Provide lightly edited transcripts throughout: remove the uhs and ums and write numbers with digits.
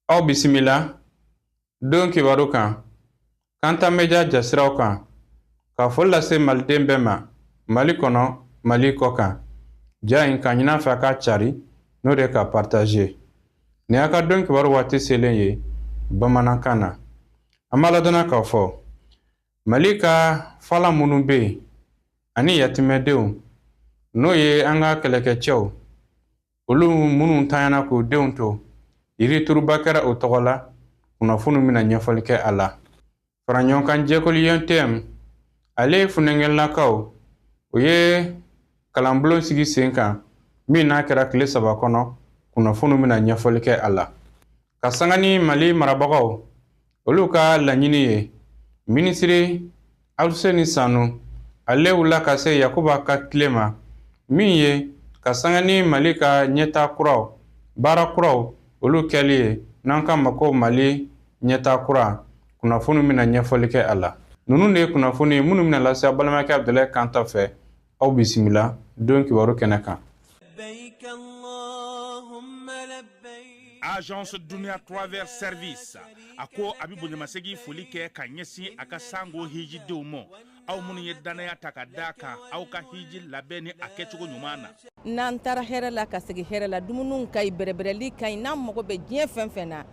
Aw bisimila don kibaru kan Kanta Media jasiraw kan ka foli lase maliden bɛɛ ma Mali kɔnɔ, Mali kɔ kan. Ja in ka ɲin'a fɛ a ka cari n'o de ka partager. Nin y'a ka don kibaru waati selen ye bamanankan na. An b'a ladɔnna k'a fɔ Mali ka fala minnu bɛ yen ani yatimɛdenw n'o ye an ka kɛlɛkɛcɛw olu minnu ntanyana k'u denw to yirituruba kɛra o tɔgɔ la kunnafoniw bɛna ɲɛfɔli kɛ a la faraɲɔgɔnkan jɛkulu UNTM ale ye funɛngɛlakaw o ye kalanbulon sigi sen kan min n'a kɛra tile 3 kɔnɔ kunnafoniw bɛna ɲɛfɔli kɛ a la ka sanga ni mali marabagaw olu ka laɲini ye minisiri Aluseni Sanu ale wulila ka se Yakuba ka tile ma min ye ka sanga ni Mali ka ɲɛtaa kuraw baara kuraw olu kɛli ye n'an k'a ma ko Mali ɲɛtaa kura kunnafoni bɛna ɲɛfɔli kɛ a la ninnu de ye kunnafoni ye minnu bɛna lase aw balimakɛ Abudulayi Kanta fɛ aw bisimila don kibaru kɛnɛ kan. Agence Dunia Travel Service a ko a bɛ bonyamasegin foli kɛ ka ɲɛsin a ka sango hijidenw ma aw minnu ye dannaya ta ka da kan aw ka hiji labɛn ni a kɛcogo ɲuman na. N'an taara hɛrɛ la ka segin hɛrɛ la dumuniw ka ɲi bɛrɛbɛrɛli ka ɲi n'an mago bɛ diɲɛ fɛn fɛn na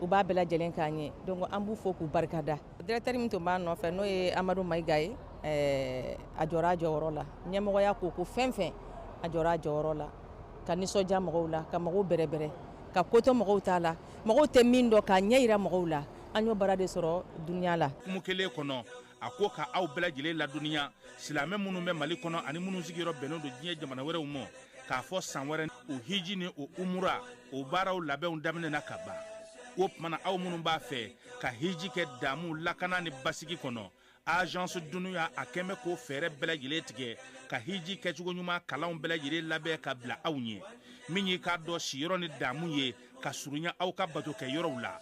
u b'a bɛɛ lajɛlen k'an ye donc an b'u fo k'u barikada directeur min tun b'a nɔfɛ n'o ye Amadu Mayiga ye a jɔra a jɔyɔrɔ la ɲɛmɔgɔya ko ko fɛn fɛn a jɔra a jɔyɔrɔ la ka nisɔndiya mɔgɔw la ka mɔgɔw bɛrɛbɛrɛ ka ko to mɔgɔw ta la mɔgɔw tɛ min dɔn k'a ɲɛ yira mɔgɔw la an y'o baara de sɔrɔ dunuya la. Hukumu kelen kɔnɔ a ko ka aw bɛɛ lajɛlen ladɔnniya silamɛ minnu bɛ mali kɔnɔ ani minnu sigiyɔrɔ bɛnnen don diɲɛ jamana wɛrɛw ma k'a fɔ san wɛrɛ o hiji ni o umura o baaraw labɛnw daminɛna ka ban o tuma na aw minnu b'a fɛ ka hiji kɛ damu lakana ni basigi kɔnɔ agence dunuya a kɛn bɛ k'o fɛɛrɛ bɛɛ lajɛlen tigɛ ka hiji kɛcogo ɲuman kalanw bɛɛ lajɛlen labɛn ka bila aw ɲɛ min y'i k'a dɔn siyɔrɔ ni damu ye ka surunya aw ka bato kɛ yɔrɔw la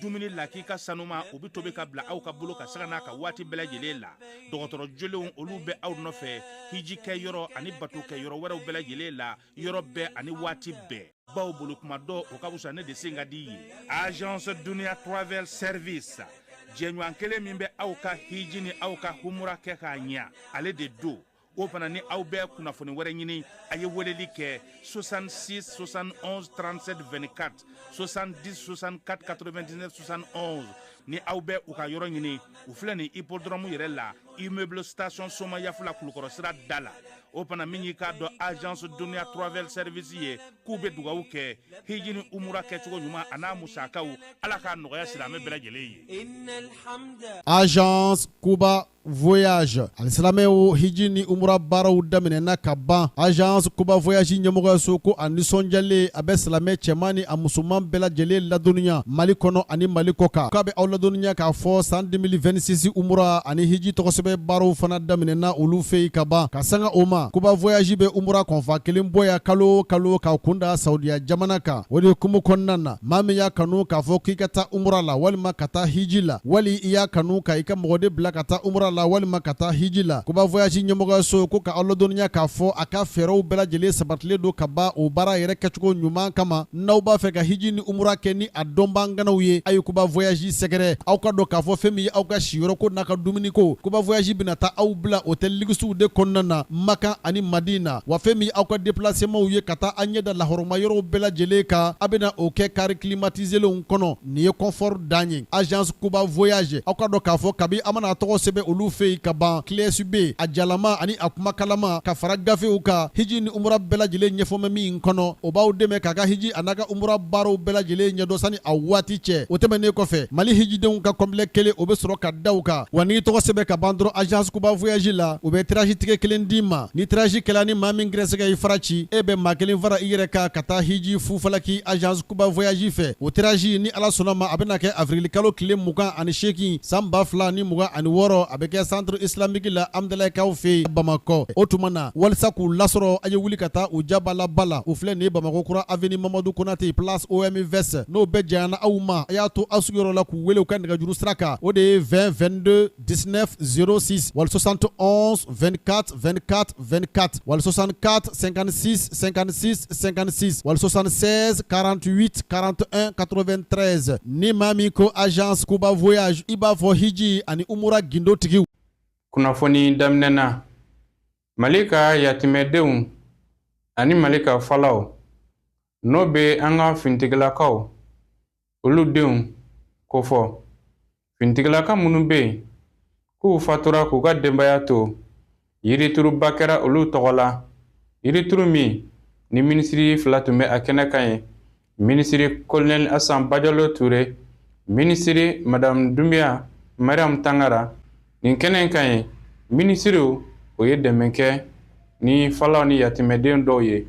dumuni lakika sanuma o bɛ tobi ka bila aw ka bolo kan sanga n'a ka waati bɛɛ lajɛlen la dɔgɔtɔrɔ jolenw olu bɛ aw nɔfɛ hiji kɛ yɔrɔ ani bato kɛ yɔrɔ wɛrɛw bɛɛ lajɛlen la yɔrɔ bɛɛ ani waati bɛɛ baw bolo kuma dɔ o ka fisa ne de sen ka di ye agence dunia travel service jɛɲɔgɔn kelen min bɛ aw ka hiji ni aw ka humura kɛ k'a ɲa ale de don o fana ni aw bɛ kunnafoni wɛrɛ ɲini a ye weleli kɛ 66 71 37 24 70 64 99 71 ni aw bɛ u ka yɔrɔ ɲini u filɛ nin hippodrome yɛrɛ la immeuble station somayafula kulukɔrɔ sira da la o fana min y'i k'a dɔn agence dunia travel service ye k'u bɛ dugawu kɛ hiji ni umura kɛcogo ɲuman a n'a musakaw ala k'a nɔgɔya silamɛ bɛɛ lajɛlen ye. Agence Kuba Voyage alisilamɛw hiji ni umura baaraw daminɛna ka ban agence Kuba Voyage ɲɛmɔgɔyaso ko a nisɔndiyalen a bɛ silamɛ cɛman ni a musoman bɛɛ lajɛlen ladɔnniya Mali kɔnɔ ani Mali kɔ kan k'a bɛ aw ladɔnniya k'a fɔ san 2026 umura ani hiji tɔgɔsɛbɛn baaraw fana daminɛna olu fɛ yen ka ban ka sanga o ma Kuba Voyage bɛ umura kɔnfa kelen bɔ yan kalo o kalo ka kunda Saudiya jamana kan o de hukumu kɔnɔna na maa min y'a kanu k'a fɔ k'i ka taa umura la walima ka taa hiji la wali i y'a kanu ka i ka mɔgɔ de bila ka taa umura la walima ka taa hiji la Kuba Voyage ɲɛmɔgɔyaso ko ka aw ladɔnniya k'a fɔ a ka fɛɛrɛw bɛɛ lajɛlen sabatilen don ka ban o baara yɛrɛ kɛcogo ɲuman kama n'aw b'a fɛ ka hiji ni umura kɛ ni a dɔnbaa ŋanaw ye a ye Kuba Voyage sɛgɛrɛ aw ka dɔn k'a fɔ fɛn min ye aw ka siyɔrɔ ko n'a ka dumuni ko Kuba Voyage bɛna taa aw bila hôtel luxew de kɔnɔna na Makan ani Madina wa fɛn min ye aw ka déplacementw ye ka taa an ɲɛ da lahɔrɔma yɔrɔw bɛɛ lajɛlen kan a bɛna o kɛ car climatisélenw kɔnɔ nin ye confort dan ye agence Kuba Voyage aw ka dɔn k'a fɔ kabi a mana tɔgɔ sɛbɛn olu fɛ yen ka ban clé USB a jalama ani a kumakalama ka fara gafew kan hiji ni umura bɛɛ lajɛlen ɲɛfɔ min kɔnɔ o b'aw dɛmɛ k'a ka hiji a n'a ka umura baaraw bɛɛ lajɛlen ɲɛdɔn sani a waati cɛ o tɛmɛnen kɔfɛ Mali hijidenw ka complet kelen o bɛ sɔrɔ ka da u kan wa n'i tɔgɔ sɛbɛn ka ban dɔrɔn agence Kuba Voyage la u bɛ tirage ticket kelen d'i ma ni tirage kɛla ni maa min gɛrɛsɛgɛ y'i fara ci e bɛ maa kelen fara i yɛrɛ kan ka taa hiji fufalaki agence Kuba Voyage fɛ o tirage ni Ala sɔnna ma a bɛna kɛ avril kalo tile 28 san 2026 a bɛ kɛ centre islamique la Amdalayikaw fɛ yen Bamakɔ o tuma na walisa k'u lasɔrɔ a ye wuli ka taa u jabalaba la u filɛ nin ye Bamakɔ kura avenue Mamadu Konate place OMVS n'o bɛɛ janyana aw ma a y'a to aw sigiyɔrɔ la k'u wele u ka nɛgɛjuru sira kan o de ye 20 22 19 06 wali 71 24 24 24 wali 64 56 56 56 wali 76 48 41 93. Ni maa min ko Agence Kuba Voyage, i b'a fɔ hiji ani umura gindotigiw. Kunnafoni daminɛ na, Mali ka yatimɛdenw ani Mali ka falaw, n'o bɛ an ka finitigilakaw, olu denw kofɔ, finitigilaka minnu bɛ yen k'u fatura k'u ka denbaya to, yirituruba kɛra olu tɔgɔ la, yirituru min ni minisiri fila tun bɛ a kɛnɛ kan ye, minisiri Kolonɛli Asan Bajalo Ture, minisiri Madamu Dunbiya Mariam Tangara. Nin kɛnɛ in kan ye, minisiriw o ye dɛmɛ kɛ ni falaw ni yatimɛden dɔw ye,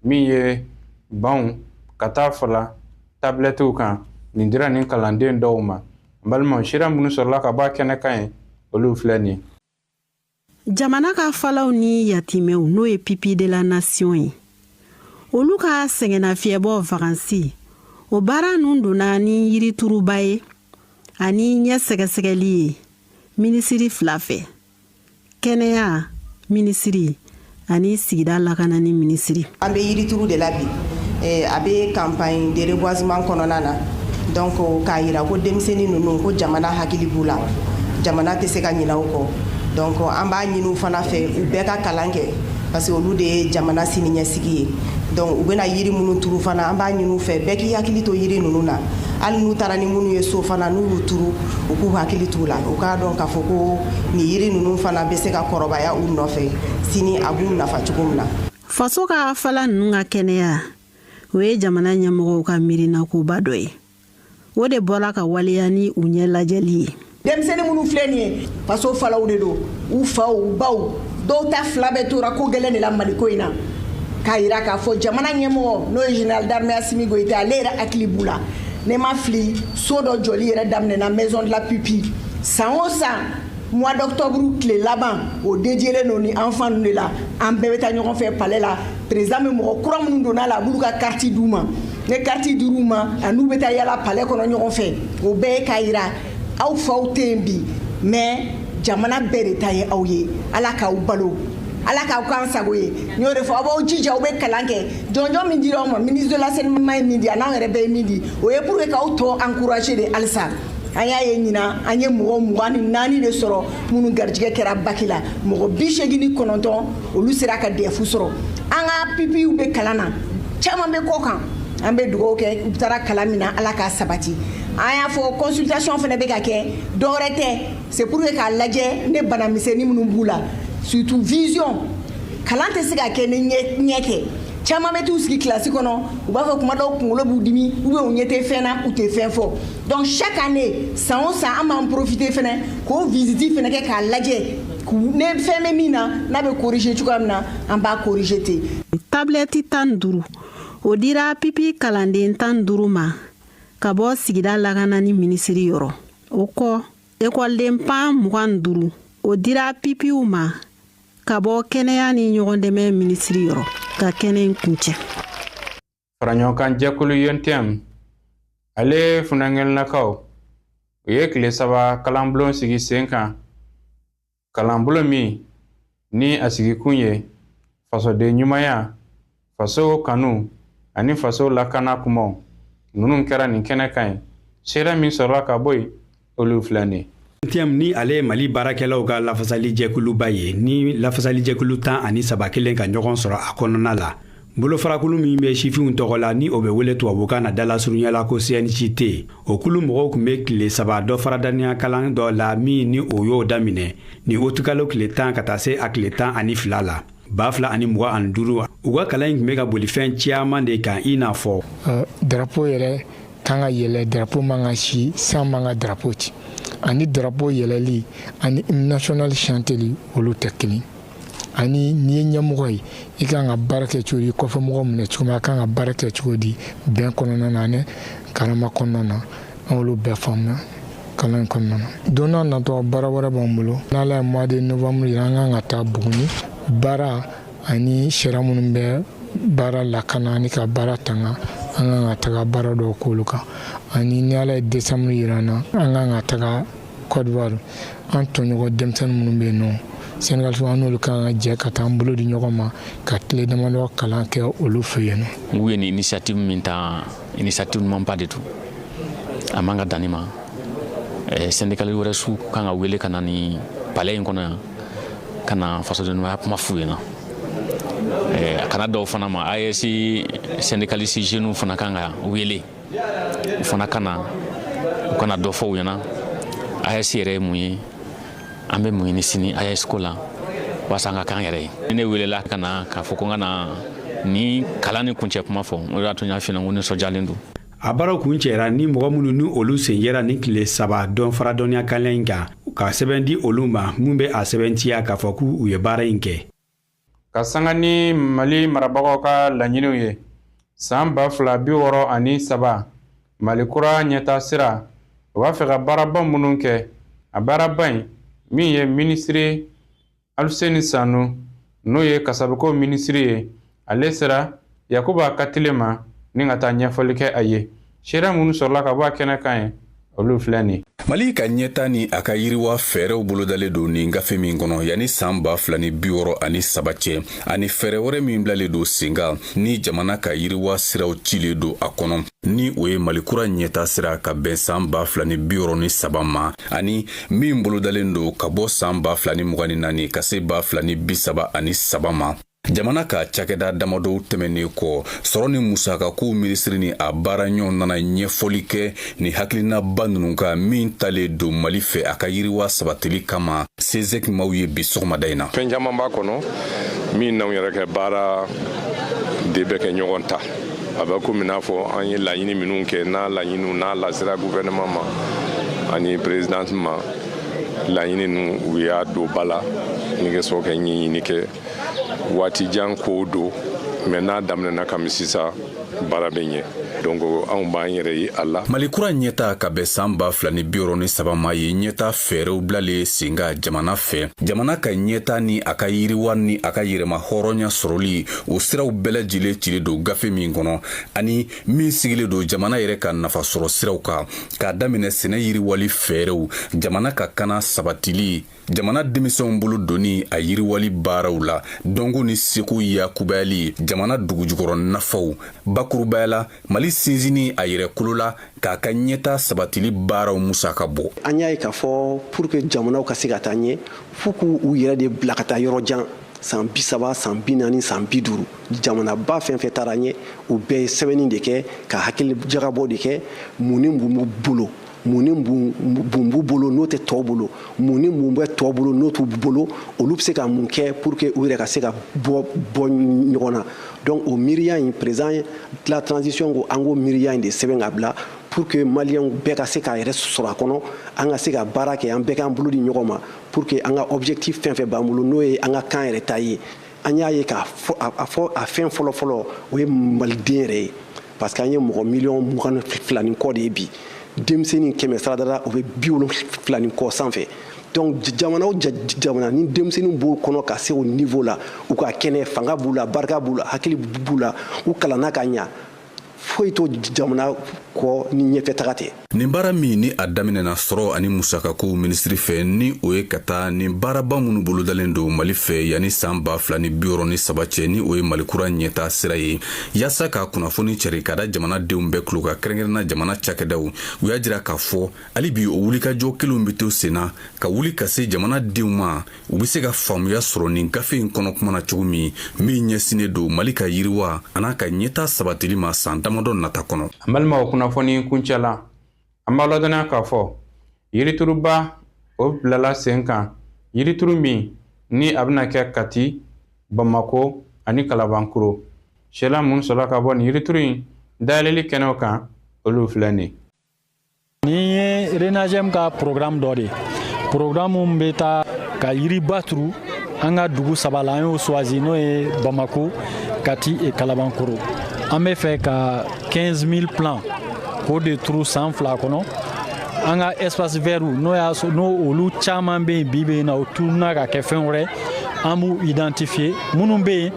min ye banw ka taa fara tabilɛtiw kan. Nin dira nin kalanden dɔw ma. N balimaw, sira minnu sɔrɔla ka bɔ a kɛnɛ kan ye, olu filɛ nin ye. Jamana ka falaw ni yatimɛw, n'o ye pupilles de la nation ye, olu ka sɛgɛnnafiɲɛbɔ vacances, o baara nun donna ni yirituruba ye ani ɲɛ sɛgɛsɛgɛli ye minisiri fila fɛ, kɛnɛya minisiri ani sigida lakanani minisiri. An bɛ yirituru de la bi. A bɛ campagne de reboisement kɔnɔna na. Donc k'a yira ko denmisɛnnin ninnu, ko jamana hakili b'u la, jamana tɛ se ka ɲinɛ u kɔ. Donc an b'a ɲini u fana fɛ, u bɛɛ ka kalan kɛ, parce que olu de ye jamana siniɲɛsigi ye. Donc u bɛna yiri minnu turu fana, an b'a ɲini u fɛ, bɛɛ k'i hakili to yiri ninnu na. Hali n'u taara ni minnu ye so fana, n'u y'u turu, u k'u hakili t'u la, u k'a dɔn k'a fɔ ko nin yiri ninnu fana bɛ se ka kɔrɔbaya u nɔfɛ sini, a b'u nafa cogo min na. Faso ka fala ninnu ka kɛnɛya, o ye jamana ɲɛmɔgɔw ka miirinakoba dɔ ye. O de bɔra ka waleya ni u ɲɛ lajɛli ye. Denmisɛnnin minnu filɛ nin ye, faso falaw de don. U faw, u baw, dɔw ta fila bɛɛ tora ko gɛlɛn de la Maliko in na. K'a yira k'a fɔ jamana ɲɛmɔgɔ, n'o ye général d'armée Asimi Goïta, ale yɛrɛ hakili b'u la. Ne ma fili, so dɔ jɔli yɛrɛ daminɛna, maison de la pupille. San o san, mois d'octobre tile laban, o dédiélen don ni enfant ninnu de la. An bɛɛ bɛ taa ɲɔgɔn fɛ palais la. Président bɛ mɔgɔ kura minnu donna la, a b'olu ka carte d'u ma. Ne carte dir'u ma, a n'u bɛ taa yala palais kɔnɔ ɲɔgɔn fɛ. O bɛɛ ye k'a yira aw faw tɛ yen bi, mais jamana bɛɛ de ta ye aw ye. Ala k'aw balo, Ala k'aw k'an sago ye. N y'o de fɔ, aw b'aw jija, aw bɛ kalan kɛ. Jɔnjɔn min dira aw ma, ministre de l'enseignement ye min di, a n'anw yɛrɛ bɛɛ ye min di, o ye pour que k'aw tɔ encourager de halisa. An y'a ye ɲinan, an ye mɔgɔ 24 de sɔrɔ minnu garijɛgɛ kɛra bac la. Mɔgɔ 89, olu sera ka DEF sɔrɔ. An ka pupilles bɛ kalan na, caman bɛ kɔ kan. An bɛ dugawu kɛ, u taara kalan min na, Ala k'a sabati. An y'a fɔ, consultation fana bɛ ka kɛ, dɔwɛrɛ tɛ, c'est pour que k'a lajɛ ne banamisɛnnin minnu b'u la, surtout vision. Kalan tɛ se ka kɛ ni ɲɛ tɛ. Caman bɛ t'u sigi kilasi kɔnɔ, u b'a fɔ kuma dɔw kunkolo b'u dimi, ou bien u ɲɛ tɛ fɛn na, u tɛ fɛn fɔ. Donc chaque année, san o san, an b'an profiter fɛnɛ k'o visite fɛnɛ kɛ k'a lajɛ ne fɛn bɛ min na, n'a bɛ corriger cogoya min na, an b'a corriger ten. Tablette 15, o dira pupille kalanden 15 ma ka bɔ sigida lakanani minisiri yɔrɔ. O kɔ, ekɔliden pan 25, o dira pupillew ma ka bɔ kɛnɛya ni ɲɔgɔndɛmɛ minisiri yɔrɔ, ka kɛnɛ in kuncɛ. Faraɲɔgɔnkan jɛkulu UNTM, ale funankɛlakaw, u ye tile 3 kalanbulon sigi sen kan, kalanbulon min ni a sigikun ye fasoden ɲumanya, faso kanu ani faso lakana kumaw. Ninnu kɛra nin kɛnɛ kan ye. Seere min sɔrɔla ka bɔ yen, olu filɛ nin ye. UNTM, ni ale ye Mali baarakɛlaw ka lafasalijɛkuluba ye, ni lafasalijɛkulu 13 kelen ka ɲɔgɔn sɔrɔ a kɔnɔna la, bolofarakulu min bɛ sifinw tɔgɔ la, ni o bɛ wele tubabukan na dalasurunya la ko CNJT, o kulu mɔgɔw tun bɛ tile 3 dɔ faradanya kalan dɔ la, min ni o y'o daminɛ ni otukalo tile 10 ka taa se a tile 12 la 2025. U ka kalan in tun bɛ ka boli fɛn caman de kan, i n'a fɔ drapeau yɛrɛ kan ka yɛlɛ, drapeau man ka si, san man ka drapeau ci, ani drapeau yɛlɛli ani hymne national chanteli, olu tɛ kelen. Ani n'i ye ɲɛmɔgɔ ye, i kan ka baara kɛ cogo di, kɔfɛ mɔgɔ minɛ cogo min, a kan ka baara kɛ cogo di bɛn kɔnɔna na ani karama kɔnɔna na. An olu bɛɛ faamuya kalan in kɔnɔna na. Don n'a natɔ, baara wɛrɛ b'an bolo. N'Ala ye mois de novembre yira, an kan ka taa Buguni, baara ani sariya minnu bɛ baara lakana ani ka baara tanga, an kan ka taga baara dɔw k'olu kan. Ani ni Ala ye décembre yira an na, an kan ka taga Côte d'Ivoire, an tɔɲɔgɔn denmisɛnnin minnu bɛ yen nɔ, syndicaliste, an n'olu kan ka jɛ ka taa an bolo di ɲɔgɔn ma ka tile damadɔ kalan kɛ olu fɛ yen nɔ. U ye nin initiative min ta, initiative ɲumanba de don. A man ka dan nin ma. Syndicaliste wɛrɛ su kan ka wele ka na ni palais in kɔnɔ yan, ka na fasodenɲumanya kuma f'u ɲɛna. A kana dɔw fana ma, AES syndicaliste jeunes fana kan ka wele, u fana ka na, u kana dɔ fɔ u ɲɛna AES yɛrɛ ye mun ye, an bɛ mun ɲini sini AES ko la, walasa an ka k'an yɛrɛ ye. Ne welela ka na k'a fɔ ko n ka na ni kalan ni kuncɛ kuma fɔ. O de y'a to n y'a f'i ɲɛna ko nisɔndiyalen don. A baaraw kun cɛra ni mɔgɔ minnu ni olu sen yera nin tile 3 dɔn fara dɔnniya kalan in kan, ka sɛbɛn di olu ma mun bɛ a sɛbɛntiya k'a fɔ k'u ye baara in kɛ. Ka sanga ni Mali marabagaw ka laɲiniw ye, san 2063 Mali kura ɲɛta sira, o b'a fɛ ka baaraba minnu kɛ, a baaraba in min ye, minisiri Aluseni Sanu, n'o ye kasabiko minisiri ye, ale sera Yakuba Katile ma ni ka taa ɲɛfɔli kɛ a ye. Seereya minnu sɔrɔla ka bɔ a kɛnɛ kan ye, olu filɛ nin. Mali ka ɲɛta ni a ka yiriwa fɛɛrɛw bolodalen don nin gafe min kɔnɔ yanni san 2063 cɛ, ani fɛɛrɛ wɛrɛ min bilalen don sen kan ni jamana ka yiriwa siraw cilen don a kɔnɔ, ni o ye Mali kura ɲɛta sira ka bɛn san 2063 ma, ani min bolodalen don ka bɔ san 2024 ka se 2033 ma. Jamana ka cakɛda damadɔw tɛmɛnen kɔ, sɔrɔ ni musakakow minisiri ni a baaraɲɔgɔn nana ɲɛfɔli kɛ ni hakilinaba ninnu kan min talen don Mali fɛ a ka yiriwa sabatili kama, CESEC maaw ye bi sɔgɔmada in na. Fɛn caman b'a kɔnɔ min n'anw yɛrɛ kɛ baara de bɛ kɛ ɲɔgɔn ta. A bɛ komi n'a fɔ an ye laɲini minnu kɛ, n'a laɲiniw n'a lasera gouvernement ma ani présidente ma, laɲini ninnu u y'a don ba la ni ka sɔrɔ ka ɲɛɲini kɛ. Waati jan kow don, mais n'a daminɛna kami sisan, baara bɛ ɲɛ. Donc anw b'an yɛrɛ ye a la. Mali kura ɲɛta ka bɛn san 2063 ma ye ɲɛta fɛɛrɛw bilalen sen kan jamana fɛ. Jamana ka ɲɛta ni a ka yiriwa ni a ka yɛrɛma hɔrɔnya sɔrɔli, o siraw bɛɛ lajɛlen cilen don gafe min kɔnɔ, ani min sigilen don jamana yɛrɛ ka nafasɔrɔ siraw kan, k'a daminɛ sɛnɛ yiriwali fɛɛrɛw, jamana ka kana sabatili, jamana denmisɛnw bolo donni a yiriwali baaraw la, dɔnko ni seko yakubayali, jamana dugujukɔrɔ nafaw. Bakurubaya la, Mali sinsinni a yɛrɛ kolo la k'a ka ɲɛta sabatili baaraw musaka bɔ. An y'a ye k'a fɔ pour que jamanaw ka se ka taa ɲɛ, f'u k'u yɛrɛ de bila ka taa yɔrɔ jan, san 30, san 40, san 50. Jamanaba fɛn fɛn taara ɲɛ, u bɛɛ ye sɛbɛnni de kɛ ka hakili jagabɔ de kɛ, mun ni mun b'u bolo, mun ni mun b'u bolo n'o tɛ tɔw bolo, mun ni mun bɛ tɔw bolo n'o t'u bolo, olu bɛ se ka mun kɛ pour que u yɛrɛ ka se ka bɔ bɔ ɲɔgɔn na. Donc o miiriya in, président de la transition ko an k'o miiriya in de sɛbɛn ka bila pour que maliyɛnw bɛɛ ka se k'a yɛrɛ sɔrɔ a kɔnɔ, an ka se ka baara kɛ, an bɛɛ k'an bolo di ɲɔgɔn ma pour que an ka objectif fɛn fɛn b'an bolo, n'o ye an ka kan yɛrɛ ta ye. An y'a ye k'a fɔ a fɛn fɔlɔ fɔlɔ, o ye maliden yɛrɛ ye, parce que an ye mɔgɔ miliyɔn 22 ni kɔ de ye bi. Denmisɛnnin kɛmɛ saradara, o bɛ 70 ni kɔ sanfɛ. Donc jamana o jamana ni denmisɛnnin b'o kɔnɔ ka se o niveau la, u ka kɛnɛ, fanga b'u la, barika b'u la, hakili b'u la, u kalanna ka ɲa, foyi t'o jamana kɔ ni ɲɛfɛ taga tɛ. Nin baara min ni a daminɛna sɔrɔ ani musakakow minisiri fɛ, ni o ye ka taa nin baaraba minnu bolodalen don Mali fɛ yanni san 2063 cɛ, ni o ye Mali kura ɲɛta sira ye, yaasa ka kunnafoni cari ka da jamanadenw bɛɛ tulo kan, kɛrɛnkɛrɛnna jamana cakɛdaw, u y'a jira k'a fɔ hali bi o wulikajɔ kelenw bɛ to sen na ka wuli ka se jamanadenw ma, u bɛ se ka faamuya sɔrɔ nin gafe in kɔnɔ kuma na cogo min, min ɲɛsinnen don Mali ka yiriwa an'a ka ɲɛta sabatili ma san damadɔ nata kɔnɔ. An balimaw, kunnafoni kuncɛ la, an b'a ladɔnniya k'a fɔ yirituruba o bilala sen kan, yirituru min ni a bɛna kɛ Kati, Bamako ani Kalabankoro. Sɛla minnu sɔrɔla ka bɔ nin yirituru in dayɛlɛli kɛnɛw kan, olu filɛ nin. Nin ye Renagem ka programme dɔ de ye, programme min bɛ taa ka yiriba turu an ka dugu saba la. An y'o choisi, n'o ye Bamako, Kati et Kalabankoro. An bɛ fɛ ka 15 000 plants k'o de turu san 2 kɔnɔ. An ka espace vert, n'o y'a sɔrɔ n'o olu caman bɛ yen bi bi in na, o turuna ka kɛ fɛn wɛrɛ, an b'u identifier, minnu bɛ yen,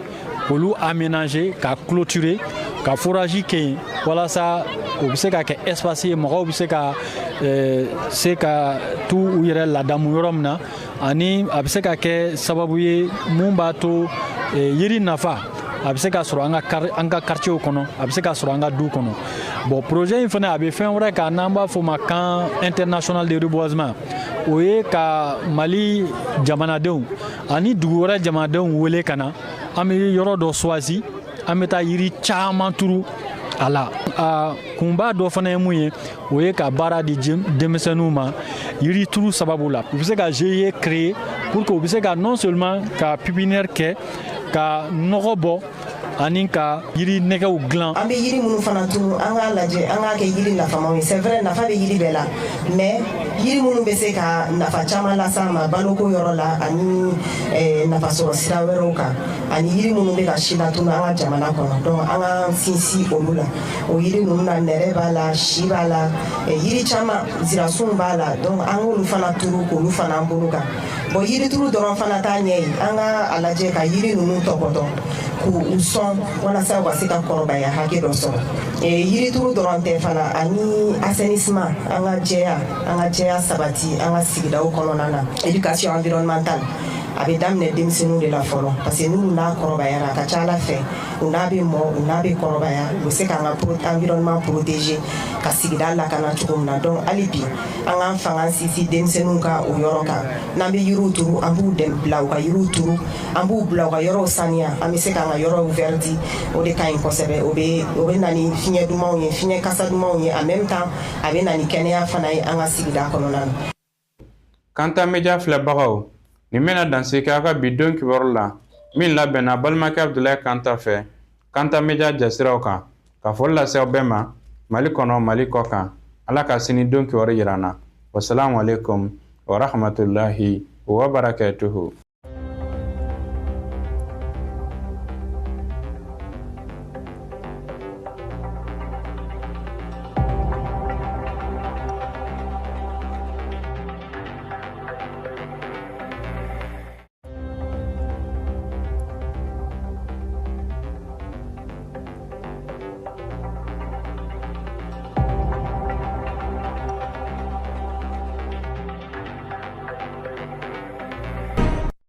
olu aménager, ka clôturer, ka forage kɛ yen walasa O bɛ se ka kɛ espace ye, mɔgɔw bɛ se ka t'u u yɛrɛ ladamu yɔrɔ min na, ani a bɛ se ka kɛ sababu ye mun b'a to yiri nafa a bɛ se ka sɔrɔ an ka quartier kɔnɔ, a bɛ se ka sɔrɔ an ka du kɔnɔ. Bon, projet in fana, a bɛ fɛn wɛrɛ kan n'an b'a fɔ o ma camp international de reboisement. O ye ka Mali jamanadenw ani dugu wɛrɛ jamanadenw wele ka na, an bɛ yɔrɔ dɔ choisi, an bɛ taa yiri caman turu a la. A kunba dɔ fana ye mun ye? O ye ka baara di denmisɛnninw ma yiri turu sababu la. U bɛ se ka GIE créer pour que u bɛ se ka non seulement ka pépinière kɛ, ka nɔgɔ bɔ ani ka yiri nɛgɛw dilan. An bɛ yiri minnu fana turu, an k'a lajɛ, an k'a kɛ yiri nafamaw ye. C'est vrai, nafa bɛ yiri bɛɛ la, mais yiri minnu bɛ se ka nafa caman las'an ma baloko yɔrɔ la ani nafasɔrɔ sira wɛrɛw kan, ani yiri minnu bɛ ka si latunu an ka jamana kɔnɔ, donc an ka sinsin olu la. O yiri ninnu na, nɛrɛ b'a la, si b'a la, yiri caman, zirasunw b'a la. Donc an k'olu fana turu, k'olu fana an bolo kan. Bon, yirituru dɔrɔn fana t'a ɲɛ ye. An ka a lajɛ ka yiri ninnu tɔpɔtɔ, k'u sɔn walasa u ka se ka kɔrɔbaya hakɛ dɔ sɔrɔ. Yirituru dɔrɔn tɛ fana, ani assainissement, an ka jɛya sabati an ka sigidaw kɔnɔna na. Éducation environnementale, a bɛ daminɛ denmisɛnninw de la fɔlɔ, parce que n'olu n'a kɔrɔbayara, a ka ca Ala fɛ, u n'a bɛ mɔ, u n'a bɛ kɔrɔbaya, u bɛ se k'an ka environnement protéger, ka sigida lakana cogo min na. Donc hali bi, an k'an fanga sinsin denmisɛnninw ka o yɔrɔ kan. N'an bɛ yiriw turu, an b'u bila u ka yiriw turu, an b'u bila u ka yɔrɔw saniya, an bɛ se k'an ka yɔrɔw verdir. O de ka ɲi kosɛbɛ. O bɛ na ni fiɲɛ dumanw ye, fiɲɛ kasa dumanw ye. En même temps, a bɛ na ni kɛnɛya fana ye an ka sigida kɔnɔna na. Kanta Media filɛbagaw, nin bɛna danse kɛ a ka bi don kibaru la min labɛnna balimakɛ Abudulayi Kanta fɛ, Kanta Media jasiraw kan, ka foli lase aw bɛɛ ma Mali kɔnɔ, Mali kɔ kan. Ala ka sini don kibaru yira an na. Wasalamu alaikum warahmatullahi wabarakatuhu.